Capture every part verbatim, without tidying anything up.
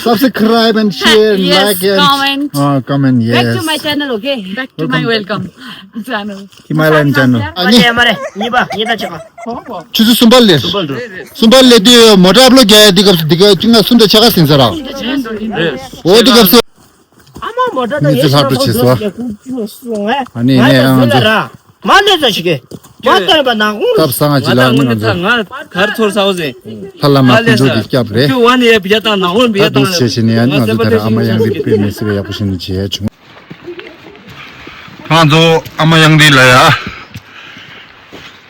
Subscribe and share, yes, like and comment. Uh, comment, yes. Back to my channel, okay? Back to my welcome channel. Himalayan channel. མ་རེད་མ་རེད། གཉིས་པ་གཉིས་པ་ཆགས། ཆུ་ཚོད་གསུམ་པ་ལས། གསུམ་པ་ལས་དུས་མོ་ཊ་ཨབ་ལོ་རྒྱག་དུས་སྐབས་སུ་འདི་ག་ཅི་ང་གསུམ་དང་ཕྱེད་ཀ་ཟིན་ས་ར། འོ་དུས་སྐབས་སུ། ཨ་མ་མོ་ཊ་དང་མི་ཚེ་ལྷག་འཕྲོ་བྱེད་སོ། ཨ་ནི་ནས་ཨང་ཚོ། མ་ནས་ཚ་ཞིག་གི། མ་ལྟར་པ་ནག་ཧུང་། སྐབས་སང་ང་ཅི་ལ་ང་ང་ཚོ། ང་གར་ཚོར་ས་འོ་ཟེ། ལྷ་ལ་མ་ཀུན་འཇུག་གི་སྐྱབས་རེད། ཁྱོད་ཝ་ནི་ཡ་བྱ་དང་ནག་ཧུང་བྱ་དང་ད་དུ་ལ་ཤེས་ཤེས་ནས་ཡ་ནི་ང་ཚོ་དེར་ཨ་མ་གཡང་རིག་དཔེ་མི་སྲིད་པའི་ཡག་པོ་ཞིག་ནས་བྱས་བྱུང་། ང་ཚོ་ཨ་མ་གཡང་རིག་ལ་ཡ།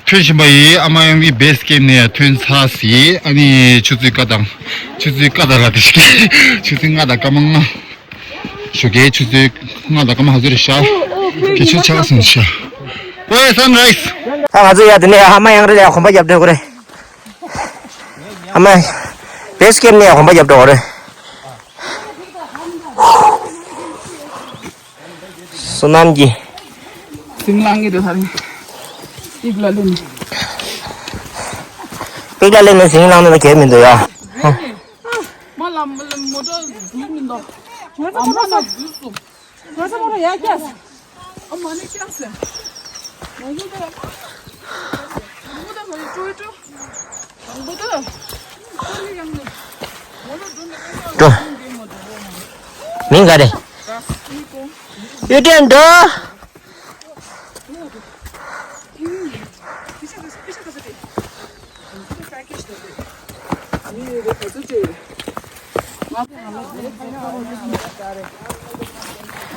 ཐོན་བཞིན་པ་ཡིས་ཨ་མ་གཡང་རིག་བེས་ཀེམ་ནས་ཐོན་ཚར་ཟིན། ཨ་ནི་ཆུ་ཚོད་ཀ་དང་། ཆུ་ཚོད་ཀ་དང་ལ་དེ་ཞིག་ཆུ་ཚོད་ལྔ་དང་སྐར་མ་ལྔ། ཞོགས་ཀའི་ཆུ་ཚོད་ལྔ་དང་སྐར་མ་ལྔ་ཚོད་རེད་ཤག་དེ་ཆུ་ཆགས་སོང་ཤག་ཨོའི་སན་རའི་སི། ད་ང་ཚོ་ཡ་དེ་ནས་ཨ་མ་གཡང་རིག་ལ་ཡ་གོམ་པ་རྒྱབ་འགྲོ་གི་རེད། ཨ་མ། བེས་ཀེམ་ནས་ཡ་གོམ་པ་རྒྱབ་འགྲོ་གི་རེད། བསོད་ནམས་ཀྱི། ཟིང་ལང་གི་རེད་ཧ་རེ། ཏིག་ལ་ལེན། ཏིག་ལ་ལེན་ནས་ཟིང་ལང་ནས་གལ་མི་འདུག་ཡ། མ་ལ་མ་ལ་མོ་ཊ་འཛུལ་མི་འདུག་ང་ཚོ་མོ་ཊ་འཛུལ་སོང་། ང་ཚོ་མོ་ཊ་ཡར་བཀྱགས། ཨ་མ་ནི་བཀྱགས་སོང་། ང་ཚོ་ད་མོ་ཊ་ག་རེ་ཀྲོ་ཀྲོ། འགྲོ། མིང་ག་རེ། གཡུ་སྒྲོན་འགྲོ།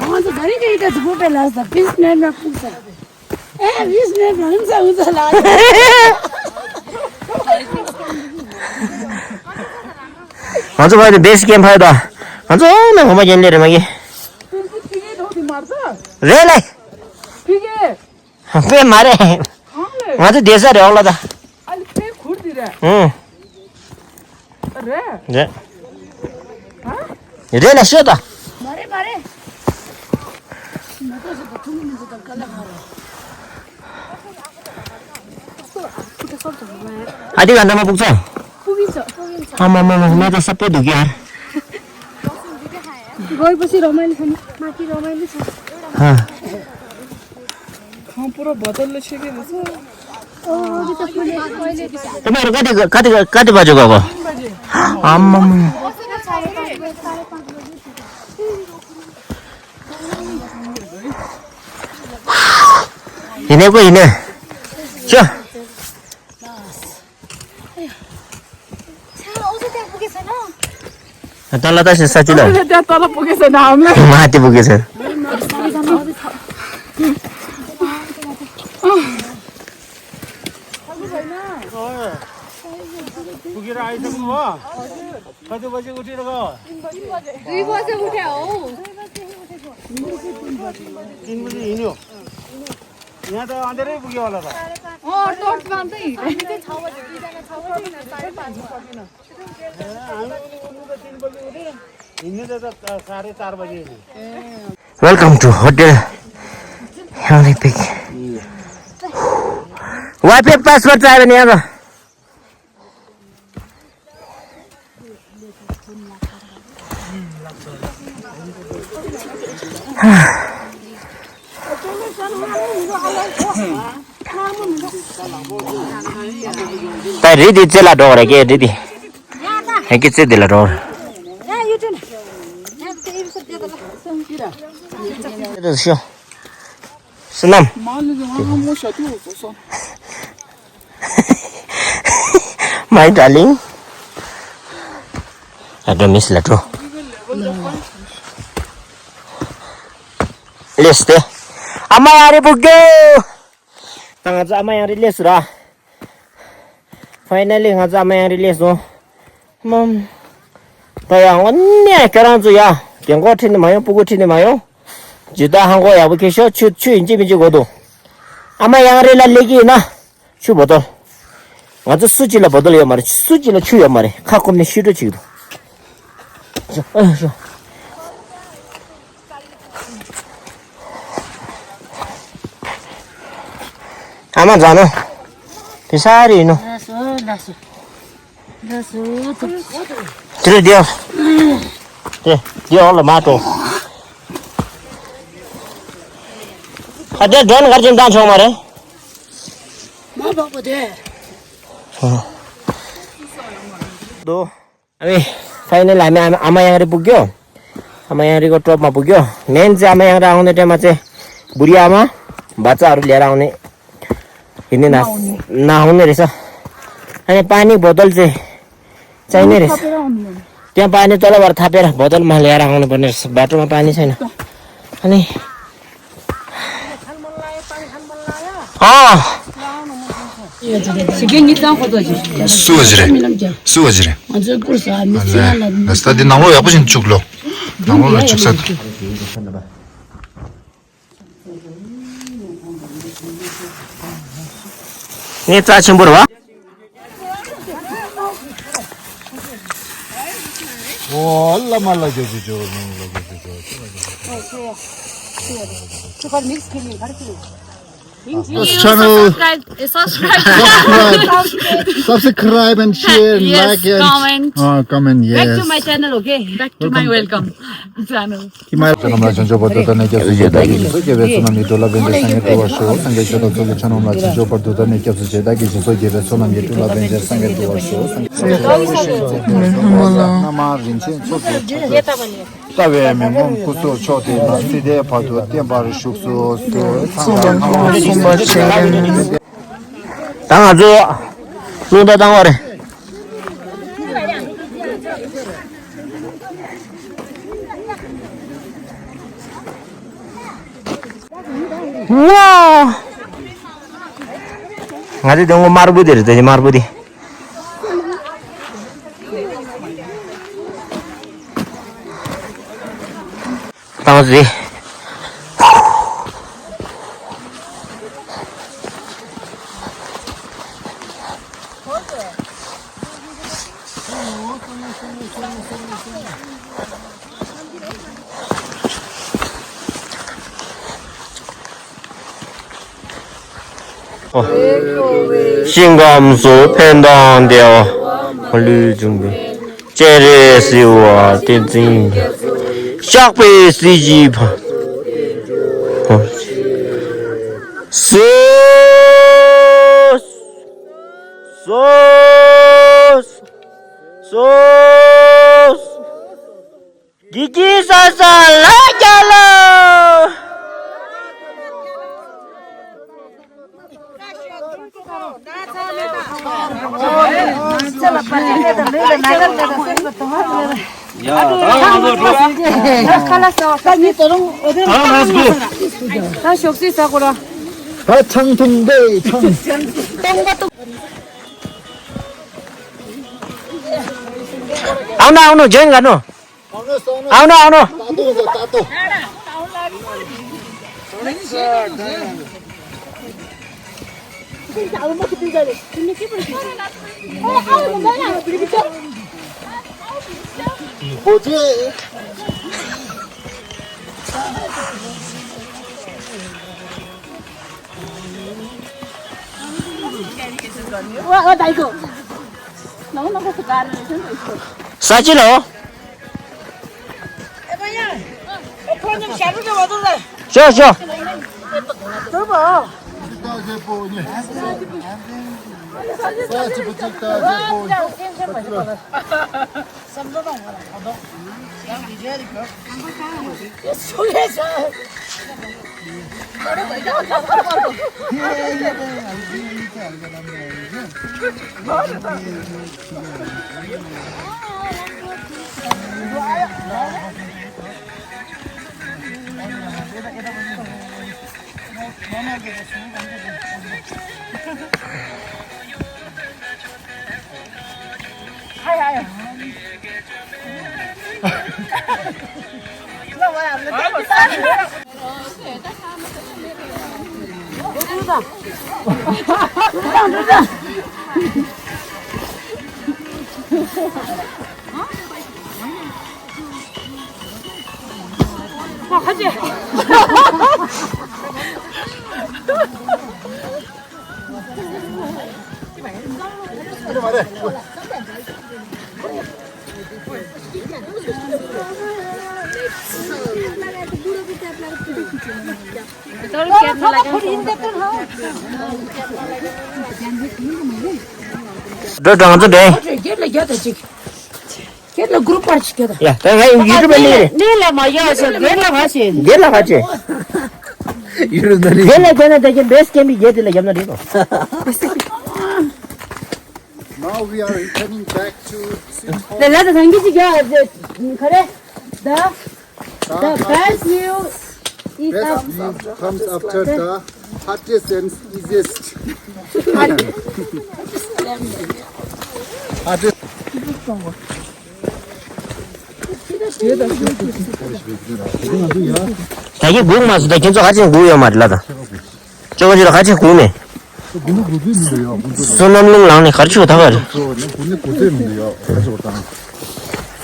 ང་ཚོ་ག་རེ་ག་རེ་ད་ཚོ་པེ་ལ་ས་པིས་ནེ་མ་ཁུག་ས། ཨེ་བིས་ནེ་བྷ་ཧུན་ས་ཧུན་ས་ལ། ང་ཚོ་ཕ་གི་བེས་ཀེམ་ཕ་གི་ད། ང་ཚོ་ཨོ་ན་ཧོ་མ་ཅན་ལེ་རེ་མ་གི། རེད་ལེ། དཔེ་མ་རེད། ང་ཚོ་བསྡད་ས་རེད་ཨོ་ལ་ད། ཨ་ལི་དཔེ་ཁུར་དེ་རེད། ཨང་། རེད། རེད། ཧ། རེད་ལ་ཤོད་ད། མ་རེད་མ་རེད། ཨ་དེ་ག་འདྲ་མ་ཕུག་ཚོ། ཕུག་གི་ཚོ་ཕུག་གི་ཚོ། ཨ་མ་མ་མ་མ་ད་ས་པོ་འདུག་ཡ། ཧ། ཁང་པུ་ར་བ་ཏལ་ལ་ཆེ་གེ་རེད། ཨ་མ་ར་ག་དེ་ག་དེ་ག་དེ་བ་ཇོ་ག་གོ། ཨ་མ་མ། ཡིན་ནས་གོ་ཡིན་ནས། ཤོ། ད་ལ་ད་ཞིག་ས་ཅི་ལ། ད་ལ་ད་ལ་བུ་གེ་ས་ན་ཨམ་ལ། མ་དེ་བུ་གེ་ས། བུ་གེ་ར་ཨའི་ས་གོ་བ། ཁ་ཚོ་བ་ཞིག་འུ་ཁྲི་ར་གོ། དུས་བ་ཞིག་འུ་ཁྲི་ཨོ། ཏིན་བུ་ཡིན་ཡོ། ཡང་ད་ཨ་འདྲ་རེ་བུ་གེ་བ་ལ་ད། ཨོ་ཏོར་ཏོར་ཏི། Welcome to hotel Hangri Peak. Wifi password ཙམ་ཡང་། ད་རི་དེ་རྩེ་ལ་འགྲོ་བ་རེད་ཀྱེ་རི་དེ། ཧེ་ཀྱེ་རྩེ་དེ་ལ་འགྲོ་བ་རེད། ཤོ། བསོད་ནམས། My darling. ལ་འགྲོ་མི་སི་ལ་འགྲོ། ལེས་ཏེ། ཨ་མ་ཡ་རི་བུ་གོ། ད་ང་ཚོ་ཨ་མ་གཡང་རི་སླེབས་སོང་ར། Finally ང་ཚོ་ཨ་མ་གཡང་རི་སླེབས་སོང་། མམ། ད་ཡང་འོ་ནས་ཁྱོད་རང་ཚོ་ཡ། རྒན་གོག་ཁྲིད་ནས་མ་ཡོང་སྤུ་གུ་ཁྲིད་ནས་མ་ཡོང་། ཇི་ལྟར་ཧང་གོ་ཡག་པོ་ཁྱེར་ཤོག་ཆུ་ཆུ་ཡིན་གཅིག་མིན་གཅིག་དགོས་འདུག་ཨ་མ་གཡང་རི་ལ་སླེབས་ཀྱི་ཡིན་ན། ཆུ་བོ་ཏོ། ང་ཚོ་སུ་གཅིག་ལ་བོ་ཏོ་ཡོད་མ་རེད། སུ་གཅིག་ལ་ཆུ་ཡོད་མ་རེད། ཁ་སྐོམ་ནས་ཤི་འགྲོ་ཆེ་གི་འདུག་ཤོག་ཨ་ཤོག་ཨ་མ་ཛ་ནོ། བི་ས་རི་ནོ། ལགས་སོ་ལགས་སོ། ལགས་སོ། དུ་རུ་དེའོ། དེ་དེ་འོག་ལ་མ་འགྲོ། ཁ་དེ་མགྲོན་གར་ཅིག་བཏང་ཆོག་མ་རེད། མ་འཕགས་པ་དེ། འདུག་ཨ་མི། ཕའི་ནལ་ཨ་མ་ཨ་མ་ཡང་རི་སྤུག་གྱོ། ཨ་མ་ཡང་རི་གོ་ཀྲོབ་མ་སྤུག་གྱོ། ནན་ཙེ་ཨ་མ་ཡང་ར་ཧོང་ནེ་ཏྲེ་མ་ཙེ། བུར་ཡ་མ། བ་ཙ་རུ་ལེ་ར་ཧོང་ནེ། ཡིན་ནི་ན། ན་ཧོང་ནེ་རེ་ས། ཨ་ནི་པ་ནི་བོ་ཏོལ་ཙེ། ཙེ་ནེ་རེ་ས། ཀྱང་པ་ནི་ཏོ་ལ་བར་ཐ་པེ་ར་བོ་ཏོལ་མ་ལེ་ར་ཧོང་ནེ་བོ་ནེ་རེ་ས་བ་ཀྲོ་མ་པ་ནི་ཙེ་ན། ཨ་ནི། ཨ། སུ་བ་ཞིག་རེད། སུ་བ་ཞིག་རེད། ང་ཚོའི་སྐུ་ས་མི་ཚེ་ཡང་ལ་ལས་ད་འདི་ནང་ལོགས་ཡག་པོ་ཞིག་བཅུག་ལོ། ནང་ལོགས་ལ་བཅུག་ས། ངས་རྩ་ཆེན་པོ་རེད་བ། ཨོ་ལ་མ་ལ་རྒྱ་ཆེ་ཆོ་ནང་ལ་རྒྱ་ཆེ་ཆོ། This channel. Subscribe. Subscribe. Subscribe and share, yes, like and comment. Uh, comment, yes. Back to my channel, okay? Back to my welcome channel. ཁྱེད་རྣམས་ལ་བྱང་ཆུབ་བར་དུ་བདག་ནི་སྐྱབས་སུ་མཆི། བདག་གིས་སྦྱིན་སོགས་བགྱིས་པའི་བསོད་ནམས་ཀྱིས། འགྲོ་ལ་ཕན་ཕྱིར་སངས་རྒྱས་འགྲུབ་པར་ཤོག་སངས་རྒྱས་ཆོས་དང་ཚོགས་ཀྱི་མཆོག་རྣམས་ལ། བྱང་ཆུབ་བར་དུ་བདག་ནི་སྐྱབས་སུ་མཆི། བདག་གིས་སྦྱིན་སོགས་བགྱིས་པའི་བསོད་ནམས་ཀྱིས། འགྲོ་ལ་ཕན་ཕྱིར་སངས་རྒྱས་འགྲུབ་པར་ཤོག་སངས་རྒྱས་ཆོས་དང་ཚོགས་ཀྱི་མཆོག་རྣམས་ལ། རིན་ཆེན་ཚོགས་ཀྱི་ལྟ་བའི་མི་ངོམས་སྐུ་གསུང་ཐུགས་དེ་ན་སྲིད་མཐའི་བར་དུ་བརྟན་པར་བཞུགས་སུ་གསོལ། ཚང་མ་ལ་གསུངས་པ་བྱས། ད་ང་ཚོ་རླུང་རྟ་བཏང་བ་རེད། ཝ། ང་ཚོའི་དེ་ངོ་དམར་པོ་དེ་རེད། དེ་དམར་པོ་དེ། བཏང་ཟེ། ཤིང་སྐམ་སོགས་ཕན་དང་བདེ་བ་མ་ལུས་འབྱུང་བའི། སྤྱན་རས་གཟིགས་དབང་བསྟན་འཛིན་རྒྱལ། གཤེགས་པའི་སྲས་ཀྱི་ཕ། སོ། སོ། སོ། སོ། སྐྱིད་སྐྱིད་སང་སང་ལ་རྒྱ་ལོ། ད་ཤོག་སི་ས་གོ་ར། ད་ཆང་འཐུང་དེ་ཆང་། ཨའོ་ནོ་ཨའོ་ནོ་ཇོ་ཡིན་ག་ནོ། ཨའོ་ནོ་ཨའོ་ནོ། ས་ཅི་ལོ། ཤོ་ཤོ། འགྲོ་འགྲོ་ང་ཚོ་འགྲོ་ཡིན། ཁྱེད་ལ་རྒྱ་དང་གཅིག་ཁྱེད་ལ་གུ་རུ་པར་ཅིག་ཁྱེད་ད། ཡ་ད་ང་ཡུ་ཊུབ་ལ་སླེབས་རེད། གནས་ལ་མ་ཡོད་ཟེར་སྒེར་ལ་ག་བྱེད། སྒེར་ལ་ག་བྱེད། ཡུ་རུ་ན་རེད། སྒེར་ལ་སྒེར་ལ་ད་ཁྱེད་བེས་ཀེམ་པི་སྒེར་དེ་ལ་རྒྱབ་ན་རེད་དོ། Now we are returning back to Sweet Home. ལ་ལ་ད་སངས་རྒྱས་ཅིག་ཡ་ཁ་རེ་ད། The best view is Best up. View comes after the hottest and easiest. Hottest. ད་གིན་སྒུག་མ་སོང་ད་ཁྱེད་ཚོ་ཧ་ཅང་སྒུག་ཡོད་མ་རེད་ལ་ད། ཅོ་ག་ཅོ་ལ་ཁ་ཆེ་གུང་མེད། སོ་ནམ་ལུང་ལངས་ནས་གར་ཆུ་ཐག་གར།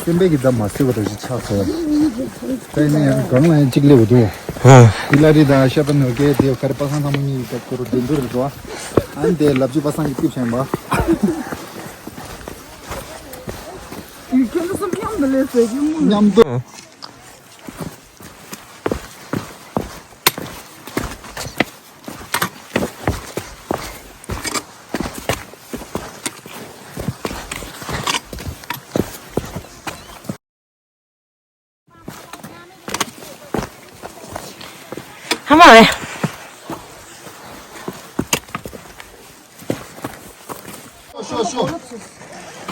སེམས་པའི་གི་བདག་མ་སེ་བ་དང་ཞིག་ཆགས་སོང་། ད་ཡིན་ན་ཡང་གང་ལ་ཡང་གཅིག་ལེ་བ་འདུག་ཧི་ལ་རི་དང་ཤ་པ་ནོ་ཀེ་དེ་ག་རེ་པ་སངས་ཚང་མ་གཉིས་ཀྱི་སྐོར་བདེ་འདུག་རེད་འདུག་ཨ་ནི་དེ་ལབ་ཅུ་པ་སངས་ཀྱི་ཏིབ་བྱས་པ། ཁྱོད་ཚོ་གསུམ་མཉམ་དུ་ལས་ཟེར་གྱི་མོ། མཉམ་དུ། ཧ་མ་རེད། ཤོ་ཤོ།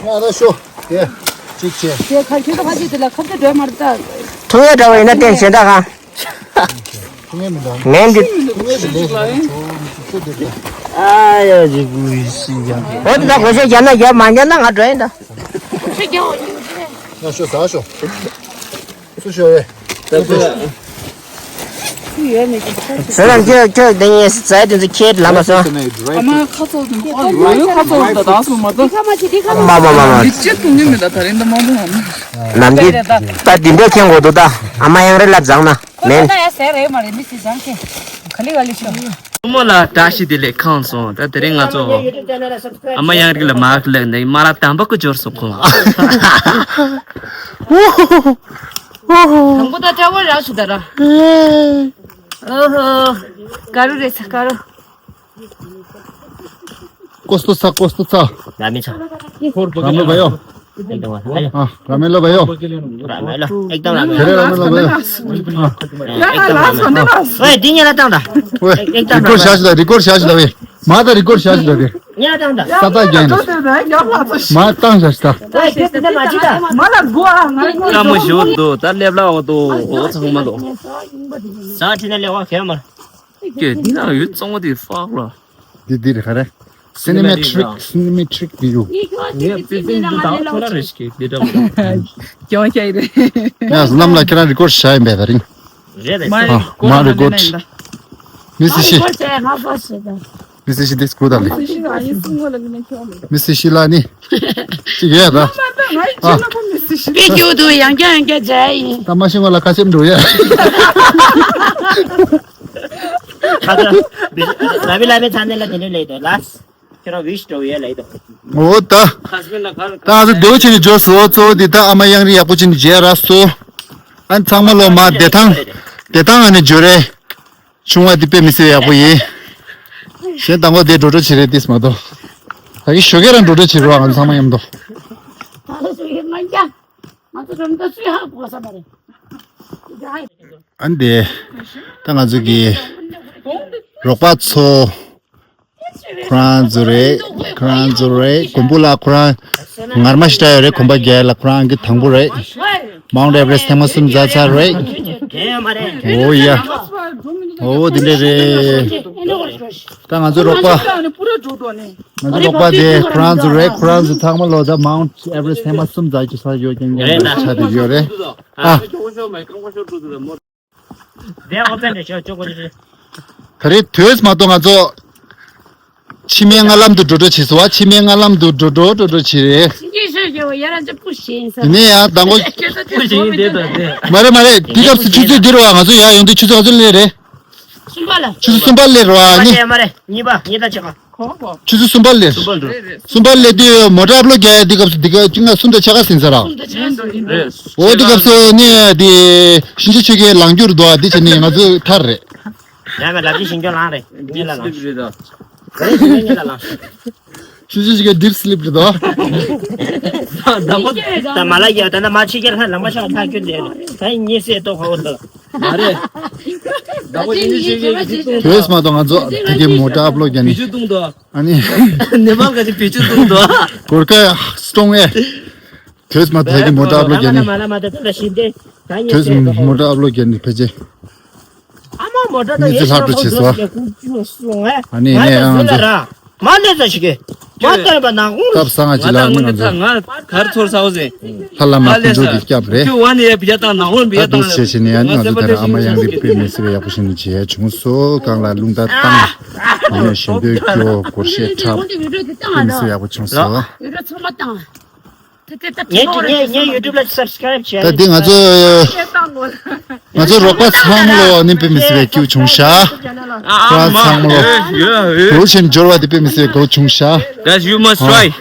ང་ལ་ཤོ། དེ། གཅིག་བྱས། དེ་ཁ་ཁྱོད་ཁ་ཅིག་དེ་ལ་ཁ་ཚ་འགྲོ་མ་རེད་ད། ཐུང་ཡ་འདྲ་བ་ཡིན་ན་བསྟན་གཞན་དག་ག་ཐུང་ཡ་མི་འདུག་མེད་འདི། ཐུང་ཡ་དེ་ལས་ཁྱོད་མི་ཚོད་དེ་ལ། ཨ་ཡ་ཇི་གུ་ཤི་ཡ། འོ་དེ་ད་གོ་ཤ་རྒྱབ་ན་རྒྱབ་མ་རྒྱབ་ན་ང་འགྲོ་ཡིན་ད། ང་ཤོ་ཟ་ཤོ། སུ་ཤོ་རེད། ད་ཚོ། ཟེར་ན་ཁྱོད་ཁྱོད་དེ་ངས་ཟས་དེ་ཚོ་ཁྱེད་ལ་མ་སོང་། ཨ་མ་ཁ་ཚོགས་དེ་ཚོ་ཨ་རོ་ཡོད་ཁ་ཚོགས་དེ་དང་སོང་མ་གཏོགས། མ་མ་མ་མ། འདི་ཅི་ཐུང་ཉུང་མི་ད་ད་རིང་ད་མང་པོ་མང་ན། ནམ་རྒྱུན་ད་འདི་འདྲ་མཁྱེན་དགོས་འདུག་ད་ཨ་མ་ཡང་རེ་ལབ་བཟང་ན་མེན། ཁོ་ད་ཡ་ཟེར་རེད་མ་རེད་མི་ཚེ་བཟང་ཁྱེད་ག་ལི་ག་ལི་ཤོ། བུ་མོ་ལ་བཀྲ་ཤིས་བདེ་ལེགས་ཁང་སོང་ད་དེ་རིང་ང་ཚོ་ཨ་མ་ཡང་རིག་ལ་མ་གི་ལེགས་ནས་མ་ལ་དམ་པ་ཀུ་འབྱོར་སོང་ཁོང་། དང་པོ་ད་སྐྲ་བོ་རག་ཞུ་ད་ར། ཨོ་ཧོ། དཀར་རུ་རེད་ས་དཀར་རུ། ཀོ་སྟོ་ཚ་ཀོ་སྟོ་ཚ། ར་མེ་ཚ། ར་མེ་བ་ཡོ། ཨ་ར་མེ་ལ་བ་ཡོ། ར་མེ་ལ་ཨེག་དམ་ར་མེ། དེ་རེ་ར་མེ་ལ་བ་ཡོ། ཨ་ཨེག་དམ་ར་མེ། ཝེ་དེ་ཉལ་ལ་བཏང་ད། ཝེ་ཨེག་དམ་རི་ཀོར་ཌི་བྱ་ཞིག་ད་རི་ཀོར་ཌི་བྱ་ཞིག་ད་ཝེ། མ་ད་རི་ཀོར་ཌི་བྱ་ཞིག་ད་ཝེ། ཉལ་ལ་བཏང་ད། ས་ད་རྒྱན་ནི། མ་བཏང་བྱ་ཞིག་ད། ཝེ་ཁྱོད་དེ་འདྲ་མ་བྱེད་ད། མ་ལ་དགོ་ཨ་ང་ལ་དགོ། ཀ་མོ་ཞོ་དོ་ད་ལེབ་ལ་འོ་དོ་འོ་ཚང་མ་དོ། ས་ཁྲི་ན་ལེ་བ་ཁེ་མ། ཀྱེ་འདི་ན་ཡོད་ཙང་བ་དེ་ཧྥག་ལ། འདི་འདི་རེད་ག་རེ། Cinematic Cinematic View། ངས་པི་པི་འདི་དང་ཁོ་ན་རེ་ཞིག་གི་འདི་འདྲ་བ། ཀྱང་ཤ་ཡི་རེད། ཡ་བསོད་ནམས་ལགས་ཁྱེད་རང་རི་ཀོར་ཌི་བྱ་ཡིན་པས་ད་རིང་། རེད་རེད། མ་རེད། ཨ་མ་རི་ཀོར་ཌི། མི་སི་ཤི། མི་སི་ཤི་འདི་སྐུ་དང་ལི། མི་སི་ཤི་ལ་ནི། ཅིག་ཡོད་ད། ཨ། པེ་ཀྱོ་དུ་ཡང་བསྐྱར་ཡང་བསྐྱར་མཇལ་ཡིན། ད་མ་ཤི་བ་ལ་ཁ་ཆེམ་འགྲོ་ཡ། ཁ་ཚ། ར་བི་ལ་མེ་ཚ་ནེ་ལ་དེ་འདྲ་ལས་དོ་ལ། ཁྱེད་རང་ཝི་ཤི་འགྲོ་ཡ་ལས་དོ། འོ་ད། ད་ང་ཚོ་བདེ་བོ་བྱས་ནས་འབྱོར་སོང་། གཙོ་བོ་འདི་ད་ཨ་མ་གཡང་རི་ཡག་པོ་བྱས་ནས་མཇལ་རག་སོང་། ཨ་ཚང་མ་ལོ་མ་བདེ་ཐང་། བདེ་ཐང་ཨ་ནི་འབྱོར་རེ། ཆུང་བ་འདི་དཔེ་མི་སྲིད་ཡག་པོ་ཡིན། གཞན་དང་པོ་དེ་འགྲོ་འགྲོ་བྱེད་རེད་དེས་མ་གཏོགས། ད་གི་ཞོགས་ཀས་རང་འགྲོ་འགྲོ་བྱེད་རོགས་ང་ཚོ་ཚང་མ་མཉམ་དུ། ཨ་འདི། ད་ང་ཚོ་གི་རོགས་པ་ཚོ། ཁོ་རང་ཚོ་རེད། ཁོ་རང་ཚོ་རེད། གོམ་བུ་ལ་ཁོ་རང་ངར་མ་ཞིག་བྲིས་ཡོད་རེད། གོམ་པ་བརྒྱད་ལ་ཁོ་རང་གི་དང་པོ་རེད། མའུནཊ་ཨེ་ཝ་རེ་སི་ཊི་ཐེངས་མ་གསུམ་འཛེགས་ཚར་རེད། འོ་ཡ། འོ་འདི་འདྲ་རེད། ད་ང་ཚོའི་རོགས་པ། ང་ཚོའི་རོགས་པ་དེ་ཁོ་རང་ཚོ་རེད། ཁོ་རང་ཚོ་ཚང་མ་ལོ་ད་མའུནཊ་ཨེ་ཝ་རེ་སི་ཊི་ཐེངས་མ་གསུམ་འཛེགས་ཀྱི་ས་ཡོད་ཀྱང་ཡོད་ཆ་དེ་ཡོད་རེད། ཨ། དེ་ཨོ་ཙན་དེ་ཤོག་ཅོག་གོ་ཅི། ད་རེས་དུས་མ་གཏོགས་ང་ཚོ་ཕྱི་མའི་རྔ་ལམ་དུ་འགྲོ་འགྲོ་བྱེད་སོང་བ། ཕྱི་མའི་རྔ་ལམ་དུ་འགྲོ་འགྲོ་འགྲོ་འགྲོ་བྱེད་རེད། སྙིང་རྗེ་ཡོད་ཡ་ར་ཅིག་པུ་ཤེས་ས། དེ་ནས་ཡང་མདང་དགོང་། པུ་ཤེས་དེ་དང་དེ། མ་རེད་མ་རེད། དེ་སྐབས་སུ་ཆུ་ཚོད་འདི་རུ་བ་ང་ཚོ་ཡར་ཡོང་དུས་ཆུ་ཚོད་ག་ཚོད་སླེབས་རེད། གསུམ་པ་ལ། ཆུ་ཚོད་གསུམ་པ་སླེབས་རེད་བ་ནི། མ་རེད་མ་རེད། གཉིས་པ་གཉིས་དང་ཕྱེད་ཀ། ཆུ་ཚོད་གསུམ་པར་སླེབས། གསུམ་པར་སླེབས་དུས་མོ་ཊ་ཨབ་ལོ་རྒྱག་ཡ་འདི་སྐབས་སུ་འདི་ག་ཅིག་ང་གསུམ་དང་ཕྱེད་ཀ་ཟིན་ས་ར། འོ་འདི་སྐབས་སུ་ནི་འདི་གཤིན་རྗེ་ཆོས་རྒྱལ་ལངས་རྒྱུ་རེད་འདུག་འདི་བྱས་ནས་ང་ཚོ་ཐར་རེད། ཡ་མེ་ལབ་ཀྱི་ཞིང་ཁྱོད་ལངས་རེད། ཉིན་ལ་ལངས། རེད་ཞིང་ཁྱོད་ཉིན་ལ་ལངས། གཤིན་རྗེ་ཆོས་རྒྱལ་ཌིབ་སི་ལིབ་རེད་འདུག་ད་མ་ལ་ཡ་ད་ན་མ་ཕྱི་རྒྱལ་ལྷ་ལམ་པ་ཤག་ཐག་ཁྱོད་དེ་ད་ཉིན་སྲས་ལྟོ་ཁ་བོ་འདུག་མ་རེད། ད་གོ་ཡིན་ཞིག་ཡིན་ཞིག་ཏུང་། དེས་མ་གཏོགས་ང་ཚོ་དེ་གའི་མོ་ཊ་ཨབ་ལོ་རྒྱག་ནི། བེད་སྤྱོད་ཏུང་དོ། ཨ་ནི། ནེ་པཱལ་ག་ཅིག་བེད་སྤྱོད་ཏུང་དོ། གོར་ཁ་སྟོང་ཨེ། དེས་མ་དེ་གའི་མོ་ཊ་ཨབ་ལོ་རྒྱག་ནི། མ་ལ་མ་ད་ཏུང་ད་ཤིན་ཏེ། ད་ཉིན་དེས་སྲས་ལྟོ་ཁ་མོ་བོ་ཊ་ཨབ་ལོ་རྒྱག་ནི་ཕལ་ཆེར། ཨ་མ་མོ་ཊ་ད་མི་ཚེ་ལྷག་འགྲོ་བྱེད་སོ། ཨ་ནི་ནས་ང་ཚོ་ལ་ར། མ་ལས་ས་ཞིག་གི། མ་ལྟོས་པ་ནང་ཁུངས་སྟབས་བཟང་ང་ཅི་ལ་ནི་ང་ཚོ། ང་གར་ཚོར་ས་འོ་ཟེ། ལྷ་བླ་མ་ལ་ཀུན་ལས་འགྲོ་ས་གི་སྐྱབས་རེད། ཁྱོད་བ་ནི་ཡ་བི་ཡ་བཏང་ནང་ཧོན་བི་ཡ་ད་དུང་བཏང་ཞེས་བྱས་ནས་ཡང་ང་ང་ཚོ་ད་ར་ཨ་མ་གཡང་རི་དཔེ་མི་སྲིད་པའི་ཡག་པོ་ཞིག་ནི་བྱས་བྱུང་སོ། གང་ལ་རླུང་རྟ་བཏང་། ཡང་ཞེ་འདོད་སྐྱོ་སྒོར་གཞས་འཁྲབ། དཔེ་མི་སྲིད་ཡག་པོ་བྱུང་སོ། ངས་ངས་ངས་ཡུ་ཊུབ་ལ་སབ་སི་ཀ་རེབ་བྱས། ད་འདི་ང་ཚོ་ང་ཚོ་རོགས་པ་ཚང་མ་ལོ་ནི་དཔེ་མི་སྲིད་པའི་སྐྱིད་པོ་བྱུང་ཤག་ཁོ་རང་ཚང་མ་ལོ་འོ་ཞིག་འབྱོར་བ་དེ་དཔེ་མི་སྲིད་པའི་དགའ་པོ་བྱུང་ཤག Guys, you must try.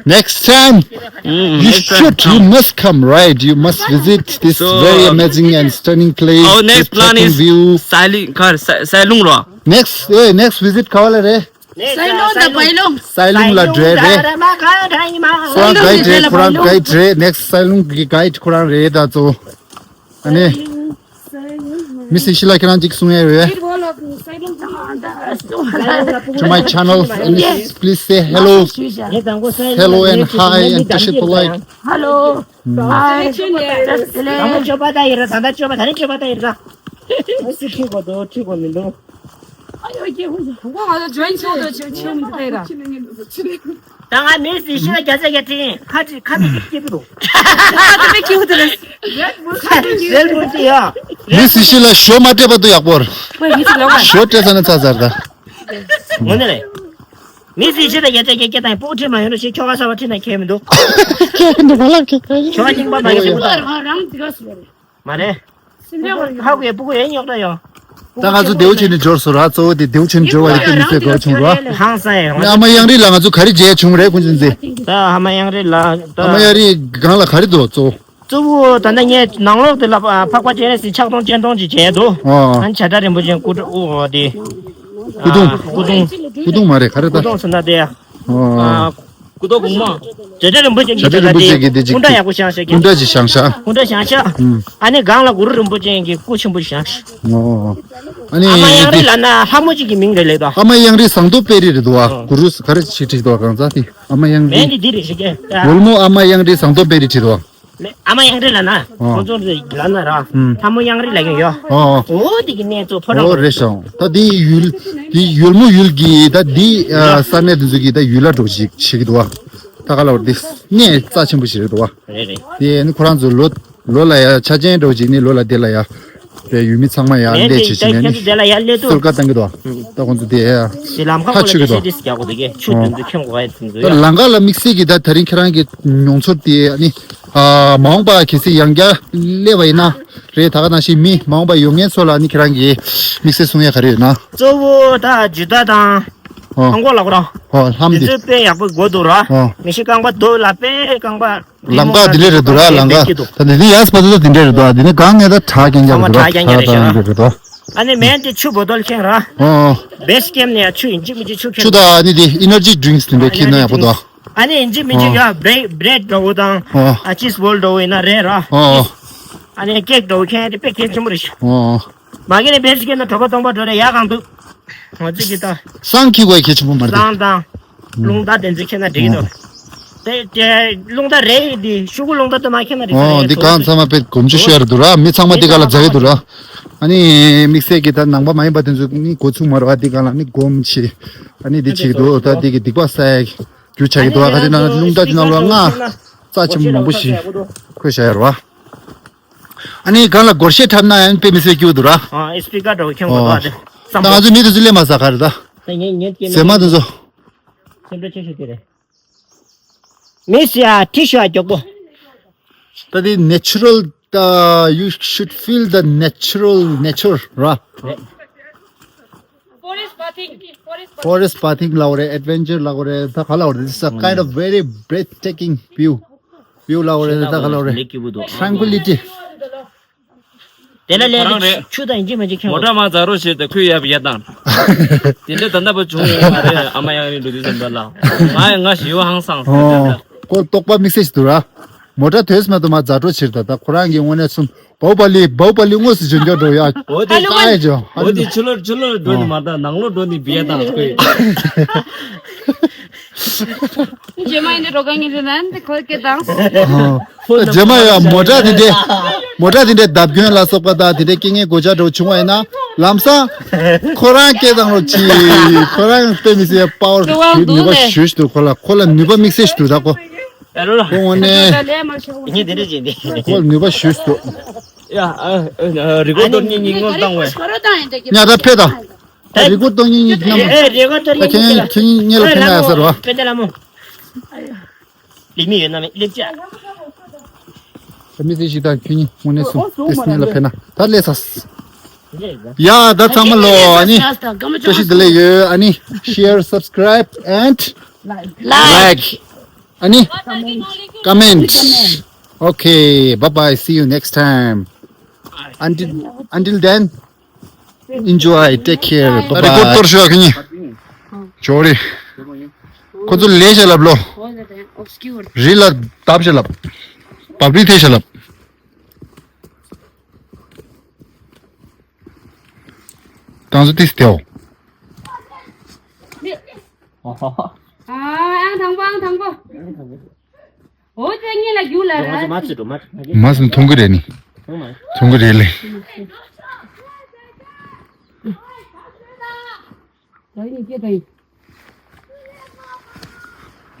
Next time, you should, you must come, right? You must visit this very amazing and stunning place. Our next plan is Sailing, car, Sailung ro. Next, eh, next visit ག་བ་ལ་རེད། སའི་ལུང་དང་བའི་ལུང་། སའི་ལུང་ལ་འགྲོ་རེད། ཁོ་རང་གའི་ཌི་རེད། ཁོ་རང་གའི་ཌི་རེད། ནེག་སི་སའི་ལུང་གི་གའི་ཌི་ཁོ་རང་རེད། ད་གཙོ་བོ་ཨ་ནི་མི་སི་ཤི་ལ་ཁྱེད་རང་ཅིག་གསུང་ཡ་ཡོད། To my channel, and please say hello. Hello and hi and touch it like. Hello. Hi. ད་ལྟ་སྤྱོད་པ་ད་ཡིན་ར། ད་ལྟ་སྤྱོད་པ་ད་རིང་སྤྱོད་པ་ད་ཡིན་ར། ཨ་སི་ཁྲིད་དགོས་འདུག་ཁྲིད་དགོས་མི་འདུག་ཨ་ཡོ་ཀྱེ་ཧུ། ཁོང་ང་ཚོ་ཇོ་ཡིན་ཆོག་ཏུ་ཆེ་ཆེ་མི་དེ་ར། ད་ང་མི་སི་ཤི་ལ་རྒྱ་ཚ་རྒྱ་ཁྲིད་ཁ་ཁྲིད་ཁ་མི་སྐྱིད་པོ་འདུག་ཁ་མི་སྐྱིད་པོ་དེ་རེད། རེད་མོ་ཅི་ཡ། མི་སི་ཤི་ལ་ཞོ་མ་སྤྲད་པ་དུ་ཡག་པོ་རེད། ཞོ་སྤྲད་ས་ན་ཚ་ཚར་ད། ངོ་ནས་རེད། མི་སི་ཤི་ལ་རྒྱ་ཚ་རྒྱ་ཁྲིད་དང་སྤུ་གུ་ཁྲིད་མ་ཡོང་ན་ཞེས་ཁྱོ་ག་ས་བ་ཁྲིད་ན་ཁྱད་མི་འདུག་ཁྱད་མི་འདུག་བ་ལ་ཁྱད་ཁ་ཡིན། ཁྱོ་ག་རྙིང་པ་མ་ཡོང་ཁྱད་མི་འདུག་རང་རང་འདི་ག་སུ་རེད། མ་རེད། སེམས་ཅན་ཧ་གོ་ཡ་སྤུ་གུ་ཡ་རྙོག་དྲ་ཡོད། ད་ང་ཚོ་བདེ་བོ་བྱས་ནས་འབྱོར་སོང་ར། གཙོ་བོ་དེ་བདེ་བོ་བྱས་ནས་འབྱོར་བ་ཡིན་དུས་མི་ཚེ་དགའ་བྱུང་ར། ཧང་སང་ཡ། ཨ་མ་གཡང་རི་ལ་ང་ཚོ་ག་རེ་བྱས་བྱུང་རེད་ཀུན་ཅན་ཚེ། ད་ཨ་མ་གཡང་རི་ལ་ད། ཨ་མ་གཡང་རི་སྒང་ལ་ག་རེ་འདུག་གཙོ་བོ། གཙོ་བོ་ད་ལྟ་ངས་ནང་ལོགས་དེ་ལ་ཕག་པ་སྤྱན་རས་གཟིགས་ཕྱག་སྟོང་སྤྱན་སྟོང་ཅིག་བྱས་འདུག་ཨ་བྱ་བྲལ་རིན་པོ་ཆེ་སྐུ་ཨོ་དེ། སྐུ་གདུང་། སྐུ་གདུང་། སྐུ་གདུང་མ་རེད་ག་རེ་ད། སྐུ་གདུང་ཟེར་ན་དེ། ཨ། སྐུ་གདུང་གོང་མ། བྱ་བྲལ་རིན་པོ་ཆེ་གི་བྱ་བྲལ་རིན་པོ་ཆེ་གི་དེ་ཅིག་སྐུ་འདྲ་ཡག་པོ་བཞེངས་ཤག་སྐུ་འདྲ་ཅིག་བཞེངས་ཤག་སྐུ་འདྲ་བཞེངས་ཤག་ཨ་ནི་སྒང་ལ་གུ་རུ་རིན་པོ་ཆེ་གི་སྐུ་ཆེན་པོ་བཞེངས་ཤག་ཨོ། ཨ་ནི་ཨ་མ་གཡང་རི་ལ་ན་ལྷ་མོ་གཅིག་གི་མིང་རེད་ལེགས་དོ། ཨ་མ་གཡང་རི་ཟངས་མདོག་དཔལ་རི་རེད་འདུག་བ། གུ་རུ་ག་རེ་ཞིག་བྲིས་འདུག་གང་ཟག་དེ་ཨ་མ་གཡང་རི། མེད་འདི་འདི་རེད་ཞིག་ག་ཡོལ་མོ་ཨ་མ་གཡང་རི་ཟངས་མདོག་དཔལ་རི་བྲིས་འདུག་བ། ཨ་མ་གཡང་རི་ལ་ན། ཁོང་ཚོ་ལ་ན་ར། ལྷ་མོ་གཡང་རི་ལ་ཡོད་ཡོད། ཨོ་དེ་གི་གནས་ཚོ་ཕོ་བྲང་། ཨོ་རེད་ཤག་ད་འདི་ཡུལ་འདི་ཡོལ་མོ་ཡུལ་གི་ད་འདི་ས་གནས་དེ་ཚོ་གི་ད་ཡུལ་ལ་འགྲོ་ཞིག་ཞིག་གི་འདུག་བ། ད་ག་ལ་བར་འདི་གནས་རྩ་ཆེན་པོ་ཞིག་རེད་འདུག་བ། རེད་རེད། དེ་ནི་ཁོ་རང་ཚོ་ལོ་ལོ་ལ་ཡ་ཆ་ཅན་འགྲོ་ཞིག་ནི་ལོ་ལ་དེ་ལ་ཡ། དེ་ཡུལ་མི་ཚང་མ་ཡ་ལས་བྱེད་ཞིག་ནས་ནི་གསོལ་ཁ་བཏང་གི་འདུག་བ། ད་ཁོང་ཚོ་དེ་ཡ་ལམ་ཁ་ཁ་ཆུ་གི་འདུག་བ། ཆུ་དུམ་དུ་ཁེམ་གོ་ཡ་དུམ་དུ་ཡ། ལམ་ཁ་ལ་དམིགས་བསལ་གི་ད་དེ་རིང་ཁྱེད་རང་གི་མྱོང་ཚོར་དེ་ནི། ཨ་མ་འོངས་པ་གལ་སྲིད་ཡང་བསྐྱར་སླེབས་པ་ཡིན་ན་རེད། ད་ག་ནང་བཞིན་མི་མ་འོངས་པ་ཡོང་མཁན་ཚོ་ལ་ནི་ཁྱེད་རང་གིས་དམིགས་བསལ་གསུང་ཡ་ག་རེ་ཡོད་ན། གཙོ་བོ་ད་ཇི་ལྟ་དང་། ཨོ། ཧང་གོ་ལ་གོ་ར། ཨོ་ལྷམ་དེ་དེ། ཚོ་དཔེ་ཡག་པོ་དགོས་འདུག་ར། ཨོ། མི་ཤི་རྐང་པ་རྡོ་ལ་དཔེ་རྐང་པ། ལམ་ཀ་དེ་འདྲས་རེད་འདུག་ར་ལམ་ཀ། ད་དེ་ནི་ཡས་པ་དེ་ཚོ་དེ་འདྲས་རེད་འདུག་དེ་ནི་གང་ངས་ད་གྲགས་རྐྱང་རྐྱང་རེད་འདུག་ར། ཚང་མ་གྲགས་རྐྱང་རྐྱང་རེད་ཤག་ར། ཨ་ནི་མེན་དེ་ཆུ་བོ་ཏོལ་ཁེངས་ར། ཨོ། བེས་ཀེམ་ནས་ཆུ་ཡིན་གཅིག་མིན་གཅིག་ཆུ་ཆུ་ཁེངས། ད་ཨ་ནི་དེ་ཨི་ནར་ཇི་ཌི་རིང་སི་དེ་འདྲས་ཁེངས་ན་ཡག་པོ་འདུག་ཨ་ནི་ཡིན་གཅིག་མིན་གཅིག་ཡ་བྲེ་བྲེད་འདྲ་བོ་དང་། ཨོ། ཨ་ཅིས་བོལ་འདྲ་བོ་ཡིན་ན་རེད་ར། ཨོ། ཨ་ནི་ཀེག་འདྲ་བོ་ཁེངས་དེ་དཔེ་གལ་ཆེན་པོ་རེད་ཤག་ཨོ། མ་གི་ནས་བེས་ཀེམ་ན་གྲོད་པ་སྟོང་པ་འགྲོ་རེད་ཡ་གང་འདུག་ང་ཚོ་གི་ད། སང་ཁྱི་གོ་ཁྱི་ཆུང་པོ་མ་རེད། སང་དང་། རླུང་རྟ་དེ་ཚོ་ཁྱེད་ན་འགྲིག་གི་འདུག་དེ་དེ་རླུང་རྟ་རེད་དེ་ཤུ་གུ་རླུང་རྟ་དེ་མ་ཁྱེད་ན་འགྲིག་ས་ཨོ་རེད། འདི་གང་ཚང་མ་དཔེ་གོམས་ཆུ་ཤོར་འདུག་ར། མི་ཚང་མ་འདི་ག་ལ་འཛའ་གི་འདུག་ར། ཨ་ནི་དམིགས་བསལ་གྱི་ད་ནང་པ་མ་ཡིན་པ་དེ་ཚོ་ནི་འགོ་ཚུགས་མ་རེད་བ། འདི་ག་ལ་ནི་སྒོམ་ཆེ། ཨ་ནི་འདི་བྱེད་ཀྱི་འདུག་ད་འདི་གི་སྡིག་པ་བསགས་རྒྱུ་ཆགས་ཀྱི་འདུག་བ། ག་དེ་ན་རླུང་རྟ་དེ་ནང་ལོགས་ལྔ་རྩ་ཆེན་པོ་མང་པོ་ཞིག་འཁོད་བཞག་ཡོད་རེད་བ། ཨ་ནི་གང་ལ་སྒོར་གཞས་འཁྲབ་ན་ཡང་དཔེ་མི་སྲིད་སྐྱིད་པོ་འདུག་ར། ཨ་ཨེ་སི་པི་ཀ་འདྲ་བོ་ཁྱོད་ངོ་ཨོ། ཐོག་ཨ་དེ། ད་ང་ཚོ་མི་དེ་ཚོ་སླེབས་མ་ཟ་ག་རེ་ད། ད་ངས་ངས་སྐྱེ་ཟེ་མ་དེ་ཚོ། སེམས་ཁྲལ་ཆེ་ཤོས་དེ་རེད། མི་སི་ཡ་ཁྲི་ཤོ་ཡ་མགྱོགས་པོ། ད་དེ་ནེ་ཆུ་རལ་ད། You should feel the natural nature ར། རེད། Forest bathing, forest bathing. Forest bathing ལབ་རེད། Adventure ལབ་རེད། ད་ག་ལབ་རེད། This is a kind of very breathtaking view. View ལབ་རེད། ད་ག་ལབ་རེད། Tranquility. དེ་ལ་ལས་ཆུ་དང་ཡིན་གཅིག་མིན་གཅིག་ཁྱོད་མོ་ཊ་མ་ཛ་རོ་བྱས་ཏེ་ཁོས་ཡབ་ཡ་དང་། དེ་འདྲ་ད་ལྟ་བ་བྱུང་ཡོད་མ་རེད། ཨ་མ་ཡང་རིང་འགྲོ་དུས་ཙམ་པ་ལ། ང་ང་ཞི་བ་ཧང་སངས། ཨོ། ཁོ་རྟོག་པ་དམིགས་བསལ་ཞིག་འདུག་ར། མོ་ཊ་དོས་མ་དུ་མ་ཛ་རོ་ཕྱིར་ད་ད་ཁོ་རང་གི་དངོས་གནས་སུམ། བའུ་པ་ལི་བའུ་པ་ལི་དངོས་སུ་འཇོན་སྐྱོར་འགྲོ་ཡ། འོ་དེ་ཧ་ལོ་ས་ཡ་ཇོ། འོ་དེ་ཕྱི་ལོར་ཕྱི་ལོར་འགྲོ་ནི་མ་ད་ནང་ལོགས་འགྲོ་ནི་བི་ཡ་དང་ཁོས། རྗེས་མ་ཡིན་ན་རོ་ག་ངེས་ནན་དེ་ཁོ་སྐད་དང་། རྗེས་མ་ཡ་མོ་ཊ་དེ་འདྲས། མོ་ཊ་དེ་འདྲས་བརྡབ་སྐྱོན་ལ་སོགས་པ་དང་དེ་འདྲས་རྐྱེན་ངན་གོད་ཆག་འགྲོ་བྱུང་བ་ཡིན་ན། ལམ་སང་། ཁོ་རང་སྐད་དང་རོ་ཆི། ཁོ་རང་དཔེ་མི་སྲིད་པ་ཝར་ནུས་པ་ཞུ་ཞུ་འདུག་ཁོ་ལ་ཁོ་ལ་ནུས་པ་དམིགས་བསལ་ཞིག་འདུག་ད་ཁོ། ཨེ་རོ་ལ། ཁོ་དངོས་གནས། ངས་དེ་འདྲས་བྱས་ཏེ། ཁོ་ལ་ནུས་པ་ཞུ་ཞུ་འདུག་ཡ། ཨ། ཨ། རི་གོ་གཏོར་ཉིན་གཉིས་སྔོན་བཏང་བས། ཉ་ད་ཕེ་ད། ད་རི་གོ་གཏོར་ཉིན་གཉིས་ནམ། ཨེ་རི་གོ་གཏོར་ད་ཉིན་ཁྱེད་གཉིས་ཁྱེད་གཉིས་ལ་ཕེ་ན་ཡ་ཟེར་བ། པེ་ཏ་ལ་མོ། ལི་མི་ཡོད་ན་མེད་ལེབ་ཅག་ད་མི་ཚེ་ཞིག་དང་ཁྱོད་གཉིས་དངོས་གནས་སུ་ཏིས་ནི་ལ་ཕེ་ན་ད་ལས་ས། ཡ་ད་ཚང་མ་ལོ་ཨ་ནི། བཀྲ་ཤིས་བདེ་ལེགས་ཡོད། ཨ་ནི། Share, subscribe and like. ཨ་ནི། Comment. Okay, bye bye, see you next time. Until until then, enjoy, take care, bye bye. རི་ཀོར་གཏོར་ཤོག་ཁྱེད་གཉིས། ཇོ་རི། ཁོ་ཚོ་ལས་བྱ་ལབ་ལོ། རི་ལ་བརྡབ་བྱ་ལབ། བབ་རི་ཐེ་བྱ་ལབ། ཏང་སུ་ཏིས་ཏེའོ། ཨ་ཨང་དང་པོ་ཨང་དང་པོ། འོ་ཙེ་ངེད་ལ་རྒྱུག་ལ་ར། མ་སུ་མཐོང་གི་རེད་ནི། མཐོང་གི་རེད་ལེ།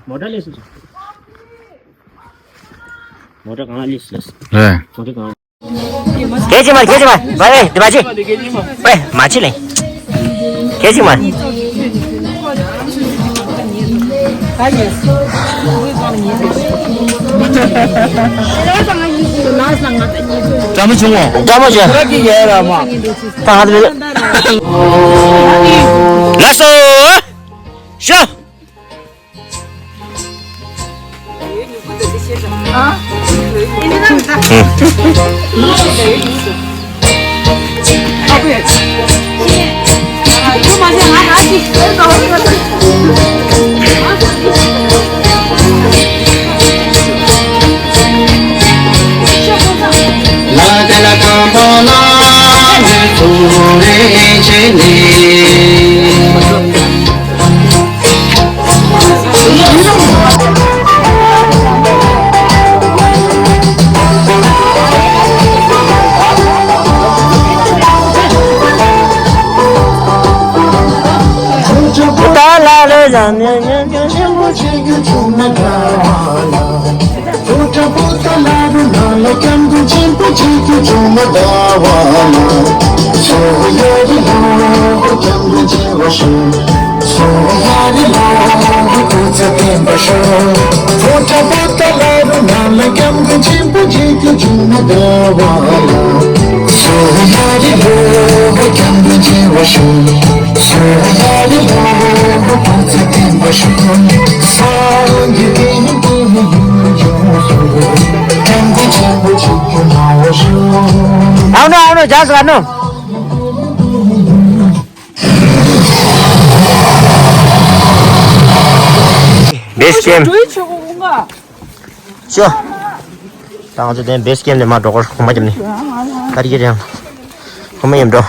མོ་ཊ་ལས་སུ། མོ་ཊ་གང་ལས་སུ་ལས། རེད། མོ་ཊ་གང་། ཁྱེད་ཅི་མ་ཁྱེད་ཅི་མ་བ་ཨེ་འདི་མ་ཅི། ཨེ་མ་ཅི་ལེ། ཁྱེད་ཅི་མ། ཀྲ་མོ་བྱུང་ངོ་། ཀྲ་མོ་བྱུང་། ད་ཧ་ཏི་ལ་སོ། ཤོ། ཨའོ་ནོ་ཨའོ་ནོ་ཇག་སུ་ག་ནོ། བེས་ཀེམ། ཤོ། ད་ང་ཚོ་དེ་བེས་ཀེམ་ནས་མར་འགྲོ་སྐོར་གོང་མ་བརྒྱབ་ནས། ད་རིག་རེད་ཡང་། གོང་མ་ཡིན་འགྲོ།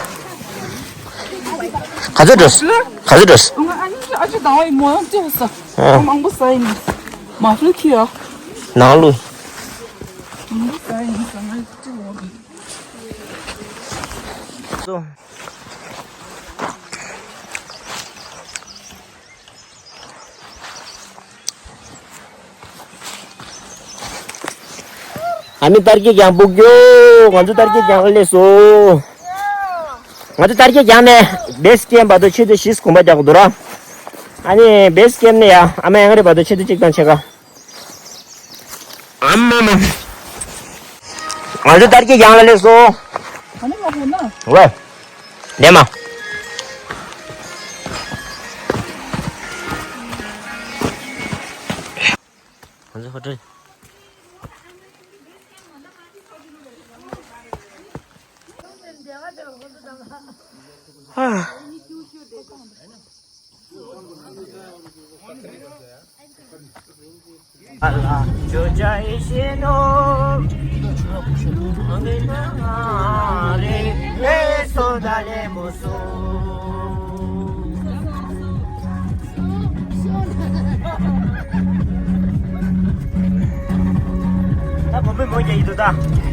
ག་ཚོད་འགྲོ། ག་ཚོད་འགྲོ། ཨ་ཅི་ད་བའི་མོ་ཡང་ཅི་ཧ་ས། ཨ། མང་པོ་ས་ཡིན། མ་ཧྥུ་ཁི་ཡ། ནང་ལུ། མང་པོ་ས་ཡིན་ས་ང་ཅི་ལོ། ཨ་མི་ཏར་ཀི་རྒྱང་སྤུག་རྒྱོ། ང་ཚོ་ཏར་ཀི་རྒྱང་སླེབས་སོ། ང་ཚོ་ཏར་ཀི་རྒྱང་ནས་བེས་ཀེམ་བར་དུ་ཆེད་དུ་བཞི་གོམ་པ་རྒྱག་དགོས་འདུག་ར། ཨ་ནི་བེས་ཀེམ་ནས་ཡ་ཨ་མ་ཡང་རེ་བར་དུ་ཆེད་དུ་གཅིག་དང་ཕྱེད་ཀ། ཨ་མ་མ། ང་ཚོ་ཏར་ཀི་རྒྱང་ལ་སླེབས་སོང་། ཨ་ནི་ང་ཧོ་ན། ཝེ། ལྡན་མ། ཧོ་ཏྲེ། ཧ། ད་བུ་མོས་མོ་རྒྱག་གི་འདུག་ད།